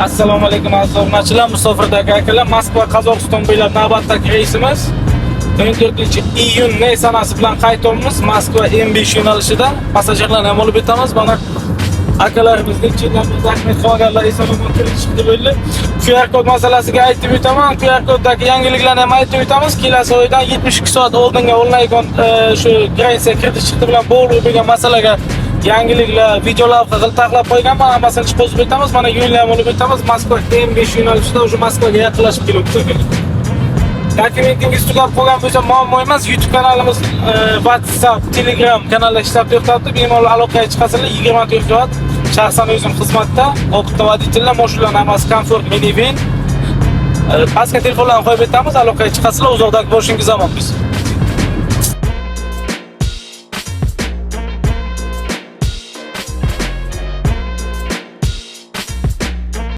Assalomu alaykum, aziz obunachilar, musofirdagi akalar. Moskva Qozog'iston bo'ylab navbatdagi reysimiz 14 iyun ne sanasi bilan qaytyapmiz. Moskva M5 yo'nalishida passajirlarni ham olib o'tamiz. Mana akalarimiz necha yildan beri rahmat qilganlar, eson omon kirib chiqdi bo'ldi. QR kod masalasiga aytib o'taman. QR koddagi yangiliklarni ham aytib o'tamiz. Kelasi oydan 72 soat oldinga olinadigan shu граница kirdi chiqdi bilan bog'liq bo'lgan masalaga yangiliklar, videolar qilib taxlab qo'yganman. Hammasini chiqib o'tamiz. Mana yo'lni ham olib o'tamiz. Moskva M5 yo'nalishida уже Moskvaga yaqinlashib kelyapti. Dokumentingiz tugab qolgan bo'lsa, muammo emas. YouTube kanalimiz, WhatsApp, Telegram kanallar ishlab to'xtatdi. Bemalol aloqaga chiqasizlar. 24 soat shaxsan o'zim xizmatda. Опытный водитель lar, mashinalarning hammasi komfort, minivan. Pastga telefonlarni qo'yib o'tamiz, aloqaga chiqasizlar. Uzoqdagi borishingiz omon biz.